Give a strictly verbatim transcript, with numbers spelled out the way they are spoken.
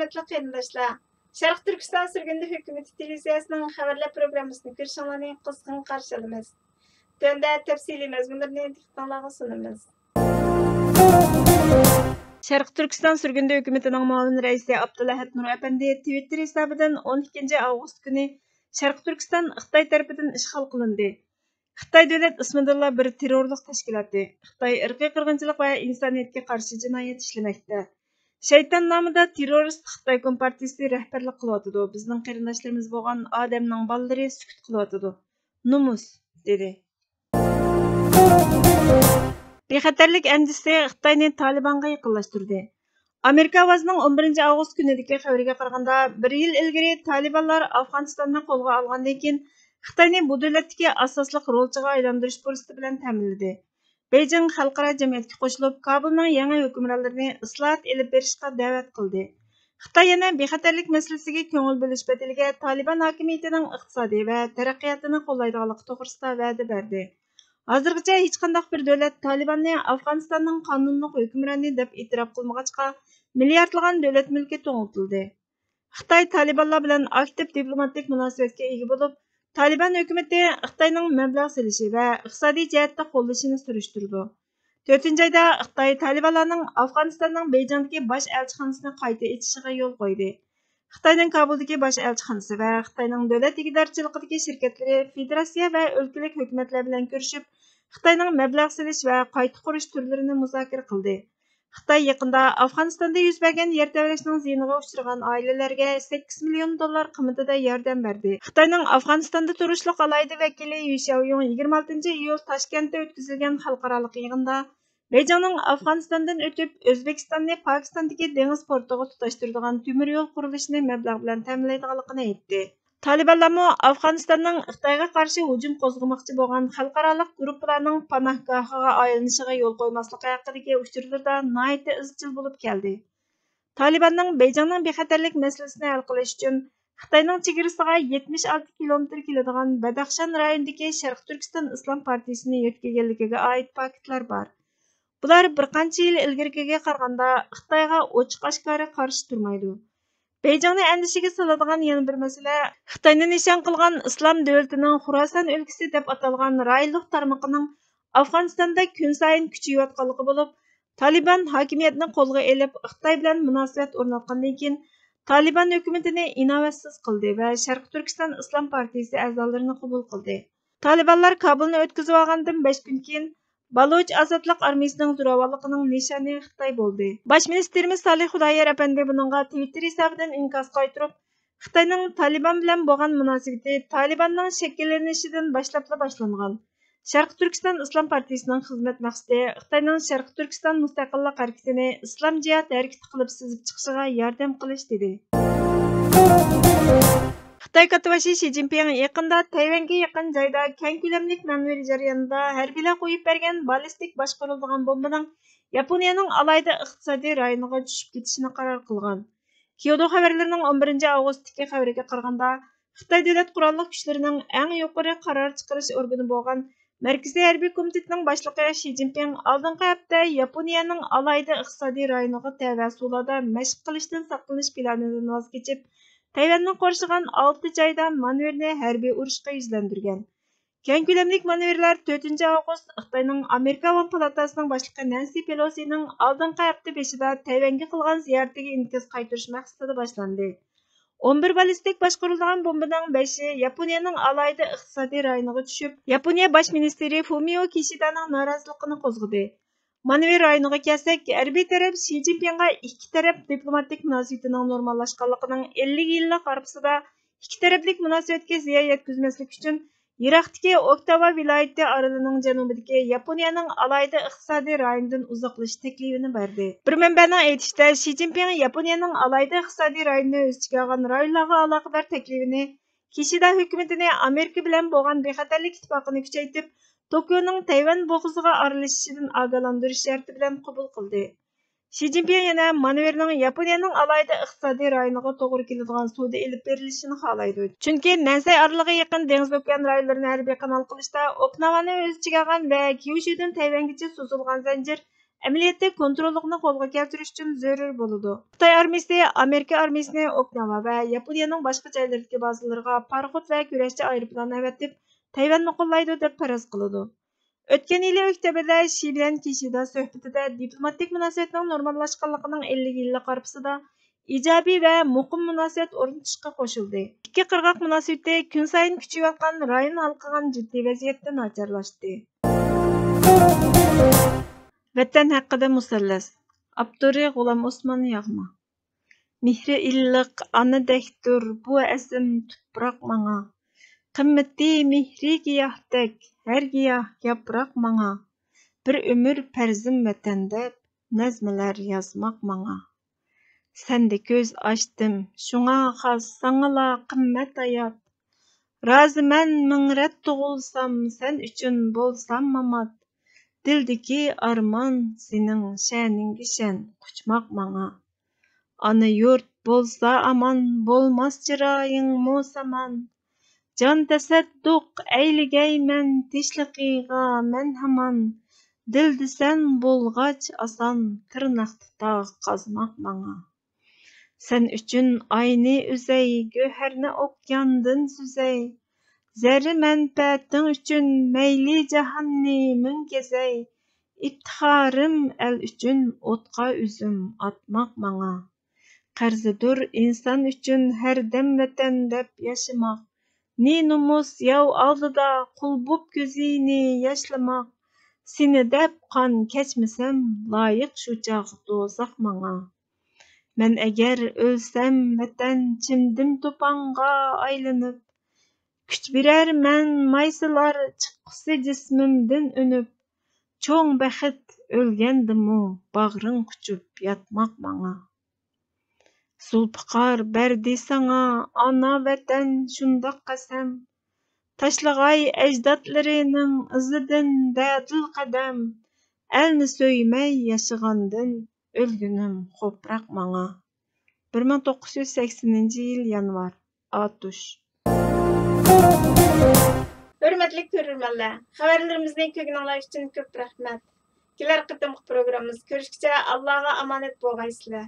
ھۆرمەتلىك قېرىنداشلار، شەرقىي تۈركىستان سۈرگۈندە ھۆكۈمىتى تېلېۋىزىيەسىنىڭ خەۋەرلەر پروگراممىسىنى كۆرۈشۈڭلارنى قىزغىن قارشى ئالىمىز. تۆۋەندە تەپسىلىي مەزمۇنلىرىنى دىققىتىڭلارغا سۇنىمىز. شەرقىي تۈركىستان سۈرگۈندە ھۆكۈمىتىنىڭ مۇئاۋىن رەئىسى ئابدۇلئەھەد نۇر ئەپەندى تىۋىتتېر ھېسابىدىن ئون ئىككىنچى ئاۋغۇست كۈنى شەرقىي تۈركىستان خىتاي تەرىپىدىن ئىشغال قىلىندى. خىتاي دۆلەت ئىسمىدىنلا بىر تېررورلۇق تەشكىلاتى. خىتاي ئىرقىي قىرغىنچىلىق ۋە ئىنسانىيەتكە قارشى جىنايەت ئىشلىمەكتە. شەيتان نامىدا تېررورىست خىتاي كومپارتىيىسى رەھبەرلىك قىلىۋاتىدۇ. بىزنىڭ قېرىنداشلىرىمىز بولغان ئادەمنىڭ بالىلىرى سۈكۈت قىلىۋاتىدۇ. نومۇس، دېدى. بىخەتەرلىك ئەندىزىسى خىتاينى تالىبانغا يېقىنلاشتۇردى. ئامېرىكا ئاۋازىنىڭ ئون بىرىنچى ئاۋغۇست كۈنىدىكى خەۋىرىگە قارىغاندا، بىر يىل ئىلگىرى تالىبانلار ئافغانىستاننى قولغا ئالغاندىن كېيىن، خىتاينى بۇ دۆلەتتىكى ئاساسلىق رولچىغا ئايلاندۇرۇش پۇرسىتى بىلەن تەمىنلىدى. بېيجىڭ خەلقئارا جەمئىيەتكە قوشۇلۇپ، كابۇلنىڭ يېڭى ھۆكۈمرانلىرىنى ئىسلاھات ئېلىپ بېرىشقا دەۋەت قىلدى. خىتاي يەنە بىخەتەرلىك مەسىلىسىگە كۆڭۈل بۆلۈش بەدىلىگە تالىبان ھاكىمىيىتىنىڭ ئىقتىسادىي ۋە تەرەققىياتىنى قوللايدىغانلىقى توغرىسىدا ۋەدە بەردى. ھازىرغىچە ھېچقانداق بىر دۆلەت تالىباننى ئافغانىستاننىڭ قانۇنلۇق ھۆكۈمرانى دەپ ئېتىراپ قىلمىغاچقا، مىلياردلىغان دۆلەت مۈلكى توڭلىتىلدى. خىتاي تالىبانلار بىلەن ئاكتىپ دىپلوماتىك مۇناسىۋەتكە ئىگە بولۇپ، تالىبان ھۆكۈمىتى خىتاينىڭ مەبلەغ سېلىشى ۋە ئىقتىسادىي جەھەتتە قوللىشىنى سۈرۈشتۈرىدۇ. تۆتىنچى ئايدا خىتاي تالىبانلارنىڭ ئافغانىستاننىڭ بېيجىڭدىكى باش ئەلچىخانىسىنى قايتا ئېچىشىغا يول قويدى. خىتاينىڭ كابۇلدىكى باش ئەلچىخانىسى ۋە خىتاينىڭ دۆلەت ئىگىدارچىلىقىدىكى شىركەتلىرى فېدېراتسىيە ۋە ئۆلكىلىك ھۆكۈمەتلەر بىلەن كۆرۈشۈپ، خىتاينىڭ مەبلەغ سېلىش ۋە قايتا قۇرۇش تۈرلىرىنى مۇزاكىرە قىلدى. خىتاي يېقىندا ئافغانىستاندا يۈز بەرگەن يەر تەۋرەشنىڭ زىيىنىغا ئۇچرىغان ئائىلىلەرگە سەككىز مىليون دوللار قىممىتىدە ياردەم بەردى. خىتاينىڭ ئافغانىستاندا تۇرۇشلۇق ئالاھىدە ۋەكىلى يۈ شياۋيۇڭ يىگىرمە ئالتىنچى ئىيۇل تاشكەنتتە ئۆتكۈزۈلگەن خەلقئارالىق يىغىندا بېيجىڭنىڭ ئافغانىستاندىن ئۆتۈپ، ئۆزبېكىستاننى پاكىستاندىكى دېڭىز پورتىغا تۇتاشتۇرىدىغان تۆمۈر يول قۇرۇلۇشىنى مەبلەغ بىلەن تەمىنلەيدىغانلىقىنى ئېيتتى. تالىبانلارمۇ ئافغانىستاننىڭ خىتايغا قارشى ھۇجۇم قوزغىماقچى بولغان خەلقئارالىق گۇرۇپپىلارنىڭ پاناھگاھىغا ئايلىنىشىغا يول قويماسلىقى ھەققىدىكى ئۇچۇرلىرىدا ناھايىتى ئىزچىل بولۇپ كەلدى. تالىباننىڭ بېيجىڭنىڭ بىخەتەرلىك مەسىلىسىنى ھەل قىلىش ئۈچۈن خىتاينىڭ چېگرىسىغا يەتمىش ئالتە كىلومېتىر كېلىدىغان بەدەخشان رايونىدىكى شەرقىي تۈركىستان ئىسلام پارتىيىسىنى يۆتكىگەنلىكىگە ئائىت پاكىتلار بار. بۇلار بىر قانچە يىل ئىلگىرىكىگە قارىغاندا خىتايغا ئوچۇق ئاشكارا قارشى تۇرمايدۇ. بېيجىڭنى ئەندىشىگە سالىدىغان يەنە بىر مەسىلە، خىتاينى نىشان قىلغان ئىسلام دۆلىتىنىڭ خوراسان ئۆلكىسى دەپ ئاتالغان رايونلۇق تارمىقىنىڭ ئافغانىستاندا كۈنسايىن كۈچىيىۋاتقانلىقى بولۇپ، تالىبان ھاكىمىيەتنى قولغا ئېلىپ، خىتاي بىلەن مۇناسىۋەت ئورناتقاندىن كېيىن، تالىبان ھۆكۈمىتىنى ئىناۋەتسىز قىلدى ۋە شەرقىي تۈركىستان ئىسلام پارتىيىسى ئەزالىرىنى قوبۇل قىلدى. تالىبانلار كابۇلنى ئۆتكۈزۈۋالغاندىن بەش كۈن كېيىن، بالۇچ ئازادلىق ئارمىيىسىنىڭ زوراۋانلىقىنىڭ نىشانى خىتاي بولدى. باش مىنىستىرىمىز سالىھ خۇدايار ئەپەندى بۇنىڭغا تىۋىتتېر ھېسابىدىن ئىنكاس قايتۇرۇپ، خىتاينىڭ تالىبان بىلەن بولغان مۇناسىۋىتى تالىباننىڭ شەكىللىنىشىدىن باشلاپلا باشلانغان. شەرقىي تۈركىستان ئىسلام پارتىيىسىنىڭ خىزمەت مەقسىتى خىتاينىڭ شەرقىي تۈركىستان مۇستەقىللىق ھەرىكىتىنى ئىسلام جىھاد ھەرىكىتى قىلىپ سىزىپ چىقىشىغا ياردەم قىلىش، دېدى. خىتاي كاتتىباشى شى جىنپىڭ يېقىندا تەيۋەنگە يېقىن جايدا كەڭ كۆلەملىك مانېۋىر جەريانىدا ھەربىيلەر قويۇپ بەرگەن بالىستىك باشقۇرۇلىدىغان بومبىنىڭ ياپونىيەنىڭ ئالاھىدە ئىقتىسادىي رايونىغا چۈشۈپ كېتىشىنى قارار قىلغان. كيودو خەۋەرلىرىنىڭ ئون بىرىنچى ئاۋغۇستتىكى خەۋىرىگە قارىغاندا، خىتاي دۆلەت قوراللىق كۈچلىرىنىڭ ئەڭ يۇقىرى قارار چىقىرىش ئورگىنى بولغان مەركىزىي ھەربىي كومىتېتنىڭ باشلىقى شى جىنپىڭ ئالدىنقى ھەپتە ياپونىيەنىڭ ئالاھىدە ئىقتىسادىي رايونىغا تەۋە سۇلاردا مەشىق قىلىشتىن ساقلىنىش پىلانىدىن ۋاز كېچىپ، تەيۋەننى قورشىغان ئالتە جايدا مانېۋىرنى ھەربىي ئۇرۇشقا يۈزلەندۈرگەن. كەڭ كۆلەملىك مانېۋىرلار تۆتىنچى ئاۋغۇست خىتاينىڭ ئامېرىكا ئاۋام پالاتاسىنىڭ باشلىقى نەنسى پېلوسىنىڭ ئالدىنقى ھەپتە بېشىدا تەيۋەنگە قىلغان زىيارىتىگە ئىنكاس قايتۇرۇش مەقسىتىدە باشلاندى. ئون بىر بالىستىك باشقۇرۇلىدىغان بومبىنىڭ بەشى ياپونىيەنىڭ ئالاھىدە ئىقتىسادىي رايونىغا چۈشۈپ، ياپونىيە باش مىنىستىرى فۇمىئو كىشىدانىڭ نارازىلىقىنى قوزغىدى. مانېۋىر رايونىغا كەلسەك، ھەربىي تەرەپ شى جىنپىڭغا ئىككى تەرەپ دىپلوماتىك مۇناسىۋىتىنىڭ نورماللاشقانلىقىنىڭ ئەللىك يىللىق ھارپىسىدا ئىككى تەرەپلىك مۇناسىۋەتكە زىيان يەتكۈزمەسلىك ئۈچۈن يىراقتىكى ئوكتاۋا ۋىلايىتى ئارىلىنىڭ جەنۇبىدىكى ياپونىيەنىڭ ئالاھىدە ئىقتىسادىي رايونىدىن ئۇزاقلىشىش تەكلىپىنى بەردى. بىر مەنبەنىڭ ئېيتىشىچە، شى جىنپىڭ ياپونىيەنىڭ ئالاھىدە ئىقتىسادىي رايونىنى ئۆز ئىچىگە ئالغان رايونلارغا ئالاقىدار تەكلىپىنى كىشىدا ھۆكۈمىتىنى ئامېرىكا بىلەن بولغان بىخەتەرلىك ئىتتىپاقىنى كۈچەيتىپ، توكيونىڭ تەيۋەن بوغۇزىغا ئارىلىشىشىدىن ئاگاھلاندۇرۇش شەرتى بىلەن قوبۇل قىلدى. شى جىنپىڭ يەنە مانېۋىرنىڭ ياپونىيەنىڭ ئالاھىدە ئىقتىسادىي رايونىغا توغرا كېلىدىغان سۇدا ئېلىپ بېرىلىشىنى خالايدۇ. چۈنكى نەنسەي ئارىلىغا يېقىن دېڭىز ئوكيان رايونلىرىنى ھەربىي قانال قىلىشتا ئوكناۋانى ئۆز ئىچىگە ئالغان ۋە كيۇشۇدىن تەيۋەنگىچە سوزۇلغان زەنجىر ئەمەلىيەتتە كونتروللۇقنى قولغا كەلتۈرۈش ئۈچۈن زۆرۈر بولىدۇ. خىتاي ئارمىيىسى ئامېرىكا ئارمىيىسىنى ئوكناۋا ۋە ياپونىيەنىڭ باشقا جايلىرىدىكى بازىلىرىغا پاراخوت ۋە كۈرەشچى ئايروپىلان ئەۋەتىپ، تەيۋەننى قوللايدۇ دەپ پەرەز قىلىدۇ. ئۆتكەن يىلى ئۆكتەبىردە شى بىلەن كىشىدا سۆھبىتىدە دىپلوماتىك مۇناسىۋەتنىڭ نورماللاشقانلىقىنىڭ ئەللىك يىللىق ھارپىسىدا ئىجابىي ۋە مۇقىم مۇناسىۋەت ئورنىتىشقا قوشۇلدى. ئىككى قىرغاق مۇناسىۋىتى كۈنسايىن كۈچىيىۋاتقان رايون ھالقىغان جىددىي ۋەزىيەتتە ناچارلاشتى. ۋەتەن ھەققىدە مۇسەللەس. ئاپتورى: غۇلام ئوسمان ياغما. مېھرى ئىللىق ئانىدەكتۇر بۇ ئەزىم تۇپراق ماڭا. قىممىتى مېھرى گىياھتەك، ھەر گىياھ ياپراق ماڭا. بىر ئۆمۈر پەرزىم ۋەتەن دەپ، نەزمىلەر يازماق ماڭا. سەندە كۆز ئاچتىم، شۇڭا خاس ساڭىلا قىممەت ھايات. رازىمەن مىڭ رەت تۇغۇلسام، سەن ئۈچۈن بولسام مامات. دىلدىكى ئارمان سېنىڭ شەنىڭگە شەن قۇچماق ماڭا. ئانا يۇرت بولسا ئامان، بولماس چىرايىڭمۇ سامان. جان تەسەددۇق ئەيلىگەيمەن تىنچلىقىغا مەن ھامان. دىلدە سەن بولغاچ ئاسان، تىرناقتا تاغ قازماق ماڭا. سەن ئۈچۈن ئاينى ئۈزەي، گۆھەرنى ئوكياندىن سۈزەي. زەررە مەنپەئەتىڭ ئۈچۈن مەيلى جاھاننى مىڭ كېزەي. ئىپتىخارىم ئەل ئۈچۈن ئوتقا ئۈزۈم ئاتماق ماڭا. قەرزىدۇر ئىنسان ئۈچۈن ھەردەم ۋەتەن دەپ ياشىماق. نى-نومۇس ياۋ ئالدىدا قۇل بوپ كۆزىنى ياشلىماق. سېنى دەپ قان كەچمىسەم، لايىق شۇ چاغ دوزاخ ماڭا. مەن ئەگەر ئۆلسەم، ۋەتەن چىمدىم توپانغا ئايلىنىپ. كۈچ بېرەرمەن مايسىلار چىققۇسى جىسمىمدىن ئۈنۈپ. چوڭ بەخت ئۆلگەندىمۇ باغرىڭ قۇچۇپ ياتماق ماڭا. زۇلپىقار بەردى ساڭا ئانا ۋەتەن شۇنداق قەسەم. تاشلىغاي ئەجدادلىرىنىڭ ئىزىدىن دەدىل قەدەم. ئەلنى سۆيمەي ياشىغاندىن ئۆلگىنىم خوپراق ماڭا. بىر مىڭ توققۇز يۈز سەكسىنىنچى يىل يانۋار. ئاتۇش. ھۆرمەتلىك كۆرۈرمەنلەر، خەۋەرلىرىمىزنى كۆرگىنىڭلار ئۈچۈن كۆپ رەھمەت. كېلەر قېتىمقى پروگراممىمىزدا كۆرۈشكىچە ئاللاغا ئامانەت بولغايسىلەر.